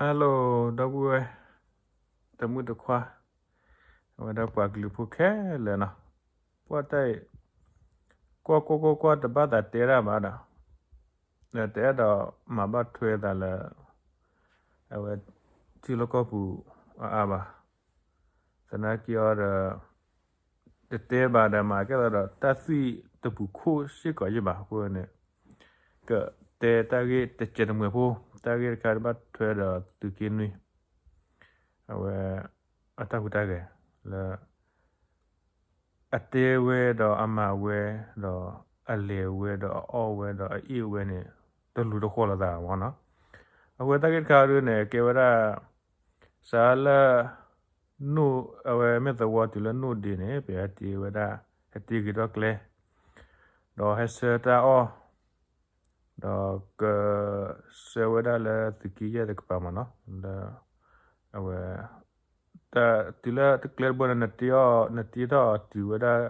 Hello ဒီပုၢ်ဝဲၢ် တမုၣ်တခွါ အဝဲဒၣ်ပှၤကလုာ်ဖိခဲလၢာ်နီၤ, ပှၤတၢ်အံၤ ကွၢ်ကွၢ်ကွၢ်ကွၢ် တဘၣ်သးတဲတၢ်ဘၣ်ဒီး တအဲၣ်ဒိးမၤဘၣ်ထွဲသးလၢ အဝဲ ထံလီၢ်ကီၢ်ပူၤအါအါဘၣ်. သနာ်က့အီၤဒီး တတဲဘၣ်ဒီးမၤကဲသးဒီး တၢ်သွံၣ်တပူၤခိၣ်စ့ၢ်ကီးယဲၢ်ဘၣ်. အဃိန့ၣ် ကတဲတၢ်ဂ့ၢ်တစဲးတမှဲၤဖိ, တၢ်ဂ့ၢ်တခါတဘၣ်ထွဲဒီးသုးက့နွံ အဝဲ အတၢ်ဟူးတၢ်ဂဲၤလၢ အတဲဝဲဒီးအမၤဝဲဒီး အလဲၤဝဲဒီးအအီၣ်ဝဲဒီးအအ့ၣ်ဝဲန့ၣ် တလူၤတဃီလိာ်သးမ့ၢ်နီၤ. အဃိတၢ်ဂ့ၢ်တခါဒ်န့ၣ် ကဲဝဲဒၣ် စးလၢ အဝဲမ့ၢ်သဝီတုၤလၢနိၣ်ဒ့န့ၣ် ပဟဲတ့ဝဲဒၣ် ဟဲတ့ဂ့ၤထီၣ်ကျဲ ဒီးဟဲဆှၢတၢ်အီၣ် ဒီးက ဆှၢဝဲဒၣ်လၢသုးက့ယဲၢ်တကပၤမ့ၢ်နီၤ လၢ အဝဲ တၢ်တုၤလၢတကျဲတဘိန့ၣ် နတ့အီၣ် နတ့ထီၣ်အီၤတုၤဝဲဒၣ်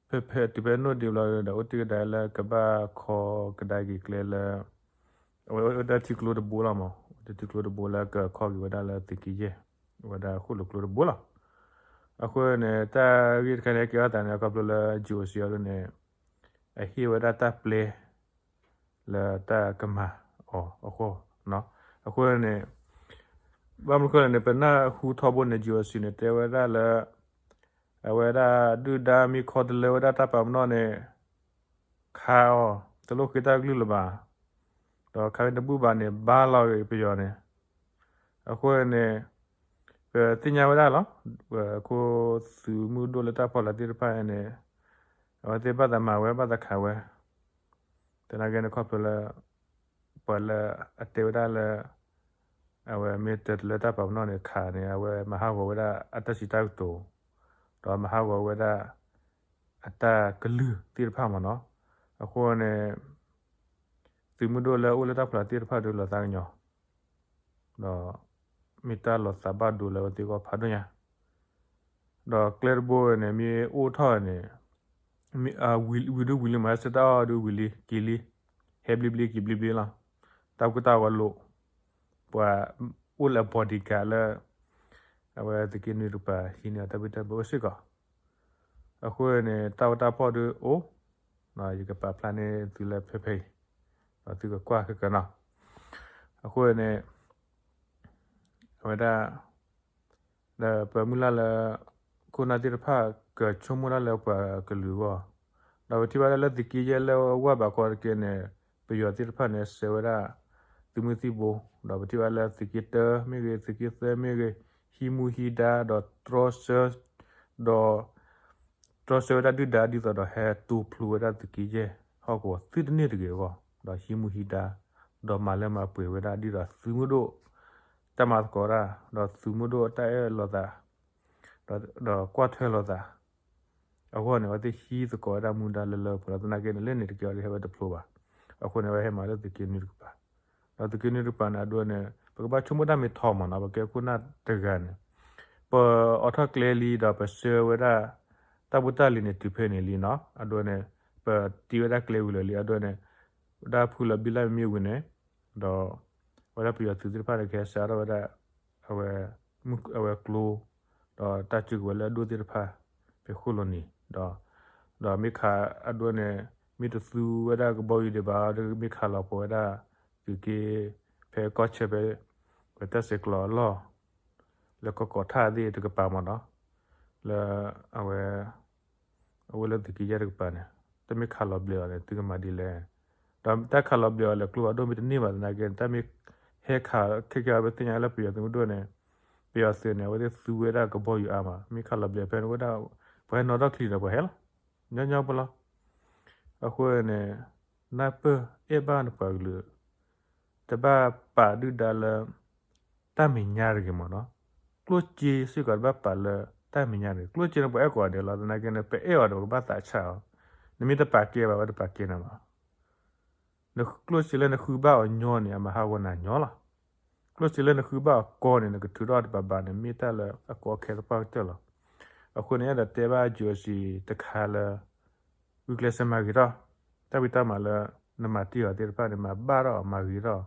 ဖဲဖဲတုၤဖဲနိၣ်ဒ့ဘျီဒီး အိၣ်တ့ၢ်ကဒါလၢကဘၣ်ခီကဒါက့ၤကျဲလၢ အဝဲအိၣ်တ့ၢ်ထံကျိတဘိလီၤမး, အိၣ်တ့ၢ်ထံကျိတဘိလၢကခီက့ၤဝဲဒၣ်လၢသုးက့ယဲၢ် အဝဲဒၣ်ဃိၣ်လိာ်ကျိတဘိလီၤ. အဃိန့ၣ် တၢ်ဂ့ၢ်တခါန့ၣ် ဟဲကဲထီၣ်သးန့ၣ် ခီဖျိလၢ G O C အီၤဒ်န့ၣ် အဟ့ၣ်ဝဲဒၣ်တၢ်ပျဲ လၢတၢ်ကမၤအီၤအဃိ, အဃိန့ၣ် ဘၣ်မနုၤဃိလဲၣ်န့ၣ် ပနၢ်ဟူထီဘိန့ၣ် G O C န့ၣ် တဲဝဲဒၣ်လၢ အဝဲဒၣ်ဒုၣ်ဒါမ့ၢ်ခီတလၢဝဲဒၣ်တၢ်ပာ်ပနီၣ်န့ၣ် ခးအီၤ တလိၣ်ဃ့တၢ်ကလုၢ်လၢၤဘၣ်, ဒီးခးမ့ၢ်တဘူၣ်ဘၣ်န့ၣ် ဘါလီၤဂ့ၤပယီၤန့ၣ်, အဃိန့ၣ် ပသ့ၣ်ညါဝဲဒၣ်လီၤ. ပခိၣ်သုးမုၢ်ဒိၣ်လၢတၢ်ဖီလာ်သ့ၣ်တဖၣ်န့ၣ် အဝဲသ့ၣ်ဘၣ်သးမၤဝဲ ဘၣ်သးခးဝဲ, သနာ်က့န့ၣ် ခီဖျိလၢ ပှၤလၢအတဲဝဲဒၣ်လၢ အဝဲမ့ၢ်တလၢတၢ်ပာ်ပနီၣ်န့ၣ် ခးန့ၣ် အဝဲမၤဟးဂီၤဝဲဒၣ်အတၢ်စံးတၢ်ကတိၤ, ဒီးမၤဟးဂီၤဝဲဒၣ် အတၢ်ကလုၢ်သ့ၣ်တဖၣ်မ့ၢ်နီၤ. အဃိန့ၣ် သုးမုၢ်ဒိၣ်လၢအိၣ်လၢတၢ်ဖီလာ်သ့ၣ်တဖၣ်ဒီးလီၤသးကညီၤ, ဒီးမ့ၢ်တၢ်လီၤသးဘၣ်ဒိလၢအဝဲသ့ၣ်ဂီၢ်ဖးဒိၣ်ညါ, ဒီးကျဲတဘိဝဲန့ၣ် မ့ၢ်အိၣ်ထီၣ်န့ၣ် မ့ၢ်ဝံၤဒုဝံၤလံမး ဟဲဆှၢတၢ်အီၣ်ဒုဝံၤလံ က့ၤလံ, ဟဲဘျ့ဘျ့က့ၤဘျ့ဘျ့လီၤ. တၢ်ကူတၢ်ဝဲလိာ်, ပှၤအိၣ်လၢ bodyguard လၢ အဝဲသုးက့နွံတကပၤ ဟံးန့ၢ်အတၢ်ဘံၣ်တၢ်ဘၢအိၣ်စ့ၢ်ကီး. အဃိန့ၣ် တၢ်အိၣ်တၢ်ဖှီၣ်ဒုအိၣ်, ယကပာ်ဖျါန့ၢ်သုလၢဖဲဖဲအံၤ, ဒီးသုကကွၢ်ခဲကနံၣ်. အဃိန့ၣ် အဝဲဒၣ် ဒီးပမုၢ်လၢ်လၢ ခိၣ်နၢ်သ့ၣ်တဖၣ် ကဆိကမိၣ်ဒၣ်လၢပှၤကလုာ်အဂီၢ်, ဒီးပထံၣ်ဘၣ်ဒၣ်လၢသုးက့ယဲၢ်လၢဝဲဘၣ်ခီတက့ၢ်န့ၣ် ပယီၤသ့ၣ်တဖၣ်န့ၣ် ဆှၢဝဲဒၣ် သုးမုၢ်သံၣ်ဘိ, ဒီးပထံၣ်ဘၣ်လၢသုးက့တၢမ့ၢ်ဂ့ၤ သုးက့သၢမ့ၢ်ဂ့ၤ ဟံးမူဟံးဒါ ဒီးတြီဆၢ ဒီး တြီဆၢဝဲဒၣ်ဒုၣ်ဒါဒ်သိးဒီးဟဲတိဖျိဝဲဒၣ်သုးက့ယဲၢ် ဟီၣ်ကဝီၤသုတန့ၢ်တဂ့ၤအဂီၢ်, ဒီးဟံးမူဟံးဒါ, ဒီးမၤလၢမၤပှဲၤဝဲဒၣ်ဒ်သိးသုးမုၢ်ဒိၣ် တၢ်မၤသကိးတၢ်, ဒီးသုးမုၢ်ဒိၣ်တၢ်အဲၣ်လိာ်သး, ဒီးကွၢ်ထွဲလိာ်သး အဂီၢ်န့ၣ် အဝဲသ့ၣ်ဟံးသကိးဝဲဒၣ်မူဒါလၢလၢပှဲၤပှဲၤလီၤ. သနာ်က့န့ၣ် လၢန့ၣ်တက့ၢ်အီၤဒီးဟဲဝဲတဖျိဘၣ်. အဃိန့ၣ် အဝဲဟဲမၤလၢသုးက့နွံတကပၤ, ဒီးသုးက့နွံတကပၤန့ၣ် အဒိန့ၣ် ပကဘၣ်ဆိကမိၣ်တၢ်မ့ၢ်ထီမ့ၢ်နီၤ, ပကဲခိၣ်နၢ်တဂၤန့ၣ် ပအိးထီၣ်ကျဲလံဒီးပဆှၢဝဲဒၣ် တၢ်ဖိတၢ်လံၤန့ၣ် တုၤဖဲန့ၣ်လံနီၤ. အဒိန့ၣ် ပတ့ဝဲဒၣ်ကျဲဝံၤလၢာ်လံ. အဒိန့ၣ် ဝဲဒၣ်ဖုလီၤဘံလၢမ့ၢ်ဝံၤန့ၣ်, ဒီး ဝဲဒၣ်ပယီၤသုးသ့ၣ်တဖၣ်န့ၣ် ကဟဲစးထီၣ်ဝဲဒၣ် အဝဲ အဝဲကျိ ဒီးတၢ်စုကဝဲၤလၢအဒိၣ်သ့ၣ်တဖၣ် ဖဲဃိၣ်လိၤနံၤ ဒီး ဒီးမ့ၢ်ခးအဒိန့ၣ် မ့ၢ်တသူဝဲဒၣ်ကဘီယူၤဒံးဘၣ်ဒီး မ့ၢ်ခးလီၤပှီၢ်ဝဲဒၣ် သုးက့ ဖဲကီၢ်ဆၢဖဲ ပတၢ်ဆဲးကျိးအလီၢ် လၢကီၢ်ကီၢ်ထၣ်သ့ၣ်တကပၤမ့ၢ်နီၤ, လၢ အဝဲ အဝဲလၢသုးက့ယဲၢ်တကပၤန့ၣ် တမ့ၢ်ခးလီၤဘျဲးအီၤန့ၣ် သုကမၤဒ်လဲၣ်. ဒီးတၢ်ခးလီၤဘျဲးအီၤလဲၤကျိဖးဒိၣ်မ့ၢ်တန့ၢ်ဘၣ်သနာ်က့ တၢ်မ့ၢ်ဟဲခးခဲကဲအီၤ ပသ့ၣ်ညါလၢပယီၤသုးမုၢ်ဒိၣ်န့ၣ် ပယီၤသုးန့ၣ် အဝဲသ့ၣ်သူဝဲဒၣ်ကဘီယူၤအါမး မ့ၢ်ခးလီၤဘျဲးဖဲန့ၣ်ဝဲဒၣ် ပှၤဟဲနီၤထီၣ်ချံဒီးပှၤဟဲလီၤ ညီညီဖိလီၤ. အဃိန့ၣ် နၢ်ပၢၢ်အဲၣ်ဘၣ်နပှၤကလုာ် တဘၣ်ပာ်ဒုၣ်ဒါလၢ တၢ်မဲာ်ညါတဂ့ၤမ့ၢ်နီၤ. ကျိၣ်စ့စ့ၢ်ကီးတဘၣ်ပာ်လၢတၢ်မဲာ်ညါတဂ့ၤ. ကျိၣ်စ့န့ၣ် ပှၤအဲၣ်ကိးဂၤဒဲးလီၤ. သနာ်က့န့ၣ် ပအဲၣ်အီၤဒီးပကဘၣ်သးဆါအီၤ. နမ့ၢ်တပာ်ကဲဘၣ် ဝဲတပာ်ကဲနၤဘၣ်. ကျိၣ်စ့လၢနဃုဘၣ်အီၤညီန့ၣ် အမၤဟးဂီၤနၤညီလီၤ. ကျိၣ်စ့လၢနဃုဘၣ်အီၤကီန့ၣ် နကထုးထီၣ်တဘၣ်ဘၣ်န့ၣ် မ့ၢ်တၢ်လၢအကီအခဲသပှၢ်ကတၢၢ်လီၤ. အဃိန့ၣ် အဲၣ်ဒိးတဲဘၣ် G O C တခါလၢ ဂုာ်ကျဲးစၢးမၤဂ့ၤထီၣ် တၢ်ဖံးတၢ်မၤလၢ နမၤတ့ၢ်အီၤသ့ၣ်တဖၣ်န့ၣ် မၤဘၣ်ထီၣ်မၤဂ့ၤထီၣ်.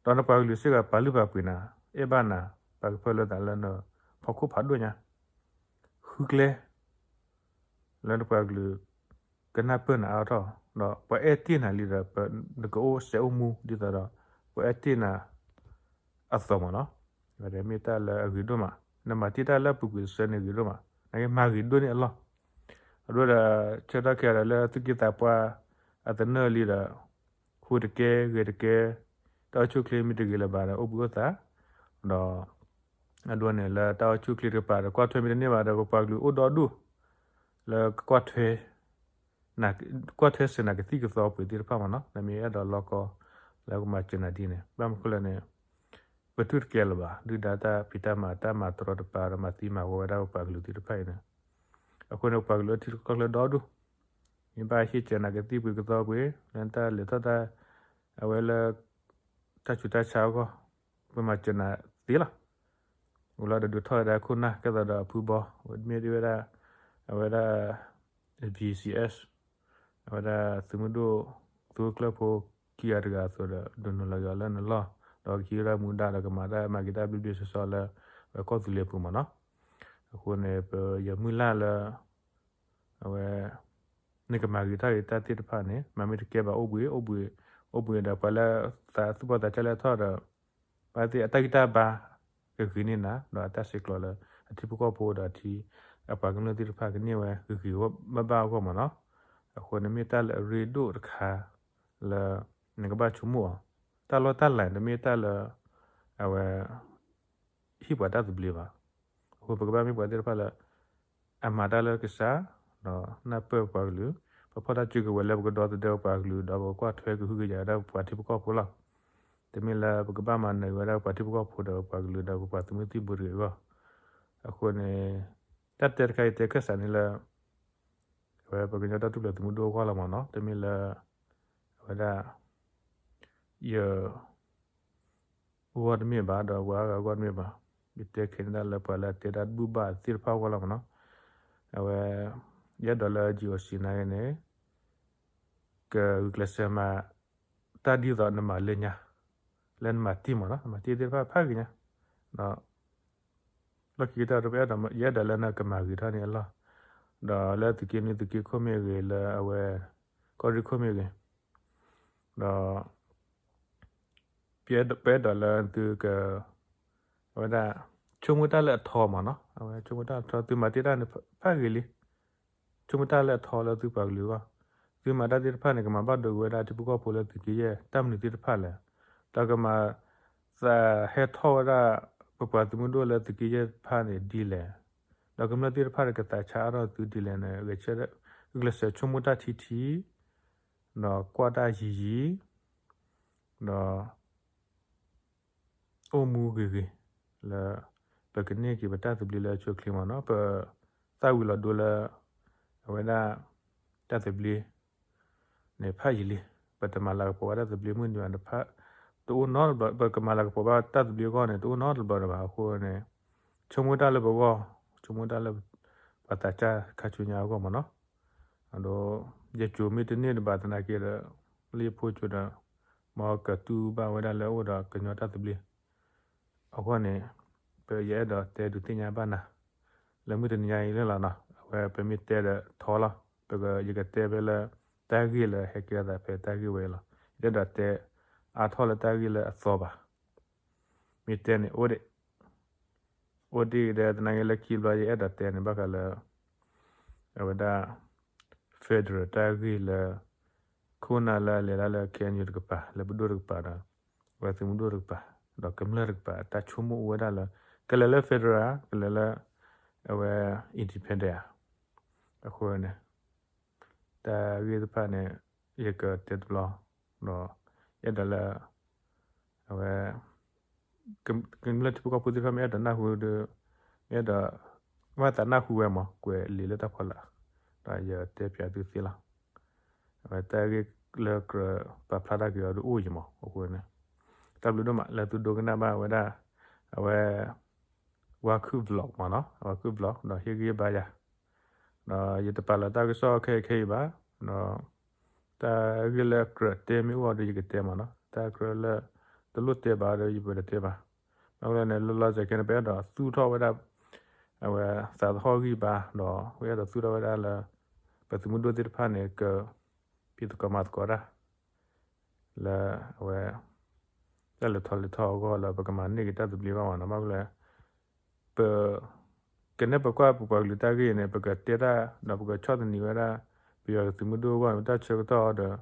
ဒီးနပှၤကလုာ်စ့ၢ်ကီးပာ်လုၢ်ပာ်ပှ့ၤနၤ, အဲၣ်ဘၣ်နၤ, ပာ်ကဖၢလၢသးလၢနဖီခိၣ်ဖးဒိၣ်ညါ, ဃုကျဲ လၢနပှၤကလုာ် ကနၢ်ပၢၢ်နၤအါထီၣ်, ဒီးပှၤအဲၣ်တ့ၢ်နၤလံဒီး နကအိၣ်စဲးအိၣ်မူဒ်သိးဒီး ပှၤအဲၣ်တ့ၢ်နၤအသိးမ့ၢ်နီၤ. မ့ၢ်တၢ်လၢအဂ့ၤဒိၣ်မး, နမၤတ့ၢ်တၢ်လၢအပူၤကွံာ်တစဲးန့ၣ်ဂ့ၤဒိၣ်မး, နကမၤဂ့ၤဒိၣ်န့ၢ်အလီၢ်. အဒိဒီး ဆၢထီၣ်ခဲဒီးလၢသူၣ်က့သးပှၢ်အသနၢၣ်လံဒီး ဟူးတကဲ ဂဲၤတကဲ, တၢ်အိၣ်ဆူၣ်အိၣ်ချ့မ့ၢ်တဂ့ၤလၢၤဘၣ်ဒီး အိၣ်ဘှံးအိၣ်သါ, ဒီး အဒိန့ၣ်လၢတၢ်အိၣ်ဆူၣ်အိၣ်ချ့တကပၤဒီး ကွၢ်ထွဲမ့ၢ်တန့ၢ်ဘၣ်ဒီး ပပှၤကလုာ်အိၣ်ဒီဒူၣ် လၢကကွၢ်ထွဲ ကွၢ်ထွဲစၢၤနၤကသံၣ်ကသီပှ့ၤသ့ၣ်တဖၣ်မ့ၢ်နီၤ. နမ့ၢ်အဲၣ်ဒိးလီကီ လၢကမၤစၢၤနၤဒ်န့ၣ် ဘၣ်မနုၤဃိလဲၣ်န့ၣ် ပတူၢ်တကဲလၢၤဘၣ် ဒုၣ်ဒါတၢ်ဖံးတၢ်မၤ တၢ်မၤတရီတပါဒီး မၤသံမၤဝီဝဲဒၣ်ပပှၤကလုာ်သ့ၣ်တဖၣ်အံၤန့ၣ်, အဃိန့ၣ် ပပှၤကလုာ်ထံကီၢ်ချၢဒီဒူၣ် မ့ၢ်ဘၣ်ဟ့ၣ်စၢၤနၤကသံၣ်ပှ့ၤကသီပှ့ၤ လၢတၢ်လဲၤထီၣ်တၢ် အဝဲလၢ တၢ်ဆူးတၢ်ဆါအဂီၢ် ပမၤစၢၤနၤသ့လီၤ. အိၣ်လီၤဒီးဒုးထီၣ်ဝဲဒၣ်ခိၣ်နၢ် ကဲသိးဒီးအဖုဘီ မ့ၢ်ဒ်ဝဲဒၣ် အဝဲဒၣ် V C S အဝဲဒၣ်သုးမုၢ်ဒိၣ် သုးခိၣ်ကျၢၢ်ဖိခံဂၤတဂၤအသိးဒီး ဒုးနုာ်လီၤက့ၤအီၤလၢနလီၢ် ဒီးကဟံးဝဲဒၣ်မူဒါဒီးကမၤတၢ်မၤက့ၤတၢ်ဘျ့ဘျ့ဆှီဆှီလၢ ဝဲကီၢ်သူလ့ၤအပူၤမ့ၢ်နီၤ. အဃိန့ၣ် ပယမုၢ်လၢ်လၢ အဝဲ နကမၤဂ့ၤထီၣ်က့ၤတၢ်သ့ၣ်တဖၣ်န့ၣ် မၤမ့ၢ်တကဲဘၣ်အိၣ်ဘှံး အိၣ်ဘှံး အိၣ်ဘှံးဒီးပှၤလၢသးသူၣ်ဘီၣ်သးစၢ်လၢအထီၣ်ဒီး ပှၤသ့ၣ်အတၢ်ဂံၢ်တၢ်ဘါ ကဂ့ၤန့ၢ်နၤ ဒီးအတၢ်စ့းကျိးလၢ အထံဖိကီၢ်ဖိဒီးအထံ အပှၤကမျၢၢ်သ့ၣ်တဖၣ်ကန့ၢ်ဝဲဂ့ၤဂ့ၤဘၣ်ဘၣ်အဂီၢ်မ့ၢ်နီၤ. အဃိန့ၣ်မ့ၢ်တၢ်လၢအရ့ဒိၣ်တခါ လၢ နကဘၣ်ဆိကမိၣ်အီၤ တၢ်လီၢ်တၢ်လၤန့ၣ် တမ့ၢ်တၢ်လၢ အဝဲ ဟ့ၣ်ပှၤတၢ်သဘျ့ဘၣ်. အဃိပကဘၣ်မ့ၢ်ပှၤသ့ၣ်တဖၣ်လၢ အမၤတၢ်လၢကစၢ် ဒီးနၢ်ပၢၢ်ပှၤကလုာ် ပဖီၣ်တၢ်စုကဝဲၤလၢပကဒီသဒၢပပှၤကလုာ် ဒီးပကကွၢ်ထွဲကဟုကယာ်ဝဲဒၣ်ပပှၤထံဖိကီၢ်ဖိလီၤ. တမ့ၢ်လၢပကဘၣ်မၤနၢၤက့ၤဝဲဒၣ်ပပှၤထံဖိကီၢ်ဖိဒီးပပှၤကလုာ်ဒီးပပှၤသုးမုၢ်သံၣ်ဘိတဂ့ၤအဂီၢ်. အဃိန့ၣ် တၢ်တဲတခါအံၤတဲခၢၣ်စးန့ၣ်လၢ အဝဲပကညီတၢ်ထူၣ်ဖျဲးသုးမုၢ်ဒိၣ်အဂီၢ်လီၤမ့ၢ်နီၤ. တမ့ၢ်လၢ အဝဲဒၣ် ယ ဂီၢ်တမ့ၢ်ဘၣ် ဒီးပှၤအါဂၤဂီၢ်တမ့ၢ်ဘၣ်. ယတဲခဲန့ၣ်ဒၣ်လၢပှၤလၢအတဲတၢ်ဘူၣ်ဘၣ်သ့ၣ်တဖၣ်အဂီၢ်လီၤမ့ၢ်နီၤ. အဝဲ ယအဲၣ်ဒိးလၢ G O C နာ်က့န့ၣ် ကဂုာ်ကျဲးစၢးမၤ တၢ်ဒ်သိးနမၤလၢညါ လၢနမၤတ့ၢ်မ့ၢ်နီၤ နမၤတ့ၢ်သ့ၣ်တဖၣ်ဖးဂ့ၤညါ ဒီး လီၢ်ခံကတၢၢ်တပအဲၣ်ဒိး ယအဲၣ်ဒိးလၢနကမၤဂ့ၤထီၣ်န့ၣ်အလီၢ် ဒီးလၢသုးက့နွံသုးက့ခိၣ်မ့ၢ်ဂ့ၤ လၢအဝဲ ကီၢ်ရ့ၣ်ခိၣ်မ့ၢ်ဂ့ၤ ဒီး ပအဲၣ်ဒိးလၢသုက အဝဲဒၣ် ဆိကမိၣ်တၢ်လၢအထီမ့ၢ်နီၤ အဝဲဆိကမိၣ်တၢ်လၢအထီ သုမၤတ့ၢ်တၢ်န့ၣ်ဖးဂ့ၤလံ ဆိကမိၣ်တၢ်လၢအထီလၢသုပှၤကလုာ်အဂီၢ် သုမၤတၢ်သ့ၣ်တဖၣ်န့ၣ် ကမၤဘၣ်ဒိက့ၤဝဲဒၣ်ထံဖိကီၢ်ဖိလၢသုးက့ယဲၢ် တၢ်မနုၤသ့ၣ်တဖၣ်လဲၣ် ဒီးကမၤ သးဟဲထီၣ်ဝဲဒၣ် ပပှၤသုးမုၢ်ဒိၣ်လၢသုးက့ယဲၢ်တဖၣ်န့ၣ်ဒ်လဲၣ် ဒီးကမျၢၢ်သ့ၣ်တဖၣ်န့ၣ် ကသးဆါအါထီၣ်သုဒ်လဲၣ်န့ၣ် ဂဲၤဆၢထၢၣ်ဆိကမိၣ်တၢ်ထံထံ ဒီးကွၢ်တၢ်ယံၤယံၤ ဒီး အိၣ်မူဂ့ၤဂ့ၤ လၢ ပကန့ၢ်က့ၤပတၢ်သဘျ့လၢအဆိအချ့မ့ၢ်နီၤ ပ သၣ်ဝံၤလီၤဒိလၢ အဝဲဒၣ် တၢ်သဘျ့ န့ၣ်ဖးယံာ်လံ ပတမၤလၤကပီၤဘၣ်တၢ်သဘျ့မုၢ်နံၤဘၣ်တဖၣ် တအိၣ်နီတဘျီ ပကမၤလၤကပီၤဘၣ်တၢ်သဘျ့အဂီၢ်န့ၣ် တအိၣ်နီတဘျီဒီးဘၣ်အဃိန့ၣ် ဆိကမိၣ်တၢ်လၢပဂီၢ် ဆိကမိၣ်တၢ်လၢ ပှၤသးစၢ်ခါဆူညါအဂီၢ်မ့ၢ်နီၤ အဒိ ယကိၤမ့ၢ်တန့ၢ်တဘၣ်သနာ်က့ဒီး လၢယဖိကိၤဒီး မ်ကတူၢ်ဘၣ်ဝဲဒၣ်လၢအအိၣ်ဒီးကညီတၢ်သဘျ့ အဂီၢ်န့ၣ် ပယအဲၣ်ဒိးတဲဒုးသ့ၣ်ညါဘၣ်နၤ လၢမုၢ်တနံၤညါအံၤလၢလီၤနီၤ အဝဲပမ့ၢ်တဲဒီးထီလီၤ ပက ယကတဲဖဲလၢ တၢ်ဂ့ၢ်လၢဟဲကဲထီၣ်သးဖဲတၢ်ဂ့ၢ်ဝဲအံၤလီၤ ယတအဲၣ်ဒိးတဲ အါထီၣ်လၢတၢ်ဂ့ၢ်လၢအသီဘၣ် မ့ၢ်တဲန့ၣ် အိၣ်ဒံး အိၣ်ဒံးဒီးသနာ်က့လၢခံဘျီယအဲၣ်ဒိးတဲန့ၣ် ဘၣ်ဃးလၢ အဝဲဒၣ် federal တၢ်ဂ့ၢ်လၢ ခိၣ်နၢ်လၢအလဲၤတၢ်လၢ K N U တကပၤ လၢပဒိၣ်တကပၤဒီး အဝဲသုးမုၢ်ဒိၣ်တကပၤ ဒီးကမျၢၢ်တကပၤ တၢ်ဆိကမိၣ်အိၣ်ဝဲဒၣ်လၢ ကလဲၤလၢ federal ကလဲၤလၢ အဝဲ independent ဧါ အဃိန့ၣ် တၢ်ဂ့ၢ်တဖၣ်န့ၣ် ယကတဲတဘျီ ဒီး ယအဲၣ်ဒိးလၢ အဝဲ ကမျၢၢ်ထံဖိကီၢ်ဖိသ့ၣ်တဖၣ်မ့ၢ်အဲၣ်ဒိးနၢ်ဟူဒီး မ့ၢ်အဲၣ်ဒိး ဘၣ်သးနၢ်ဟူဝဲမး ကွဲးလံာ်လၢတၢ်ဖီလာ် ဒီးယတဲပၠးသုသ့လီၤ. အဝဲတၢ်ဂ့ၢ်လၢကြၢးပာ်ဖျါတၢ်က့ၤအီၤဒုးအိၣ်ယံၤမး အဃိန့ၣ် တၢ်ဘျုးဒိၣ်မးလၢသုဒိကနၣ်ဘၣ်ဝဲဒၣ် အဝဲ ဝါခုၣ် vlog မးနီၤ အဝါခုၣ် vlog ဒီးဟ့ၣ်ဂံၢ်ဘါယၤ ဒီးယတပာ်လီၤတၢ်ကစီၣ်ခဲအံၤခဲအံၤဘၣ် ဒီး တၢ်ဂ့ၢ်လၢကြၢးတဲမ့ၢ်အိၣ်အီၤဒီးယကတဲမးနီၤ တၢ်ကြၢးလၢ တလိၣ်တဲဘၣ်ဒီး ယပတတဲဘၣ်. ဘၣ်မနုၤလဲၣ်န့ၣ် လီၤလီၤဆဲးဆဲးန့ၣ် ပအဲၣ်ဒိးသူၣ်ထီၣ်ဝဲဒၣ် အဝဲသးသဟီၣ်ဂံၢ်ဘါ ဒီးပအဲၣ်ဒိးသူၣ်ထီၣ်ဝဲဒၣ်လၢ ပသုးမုၢ်ဒိၣ်သ့ၣ်တဖၣ်န့ၣ် ကဖံးသကိးမၤသကိးတၢ် လၢအဝဲ တၢ်လဲၤထီၣ်လဲၤထီအဂီၢ်လၢပကမၤန့ၢ်က့ၤတၢ်သဘျ့အဂီၢ်မးနီၤ. ဘၣ်မနုၤလဲၣ် ပ ကနဲၣ်ပကွၢ်ပပှၤကလုာ်တၢ်ဂ့ၢ်န့ၣ် ပကတဲတၢ်ဒီးပကဆီၣ်သနံးဝဲဒၣ် ပယီၤသုးမုၢ်ဒိၣ်အဂီၢ်န့ၣ် တၢ်ဆၢကတီၢ်ဒီး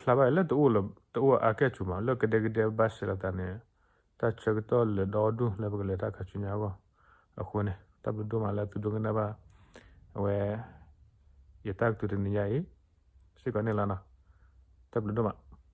ဖျါဘၣ်လၢတအိၣ်လၢ တအိၣ်အါကဲၣ်ဆိးမး လၢကဒဲကဒဲဘၣ်စဲးလိာ်သးန့ၣ် တၢ်ဆၢကတီၢ်လၢာ်ဒီဒူၣ်လၢပကလဲၤတၢ်ခါဆူညါအဂီၢ်. အဃိန့ၣ် တၢ်ဘျုးဒိၣ်မးလၢသုဒိကနၣ်ဘၣ် အဝဲ ယတၢ်ကတိၤတနံၤညါအံၤ စ့ၢ်ကီးန့ၣ်လီၤနီၤ. တၢ်ဘျုးဒိၣ်မး.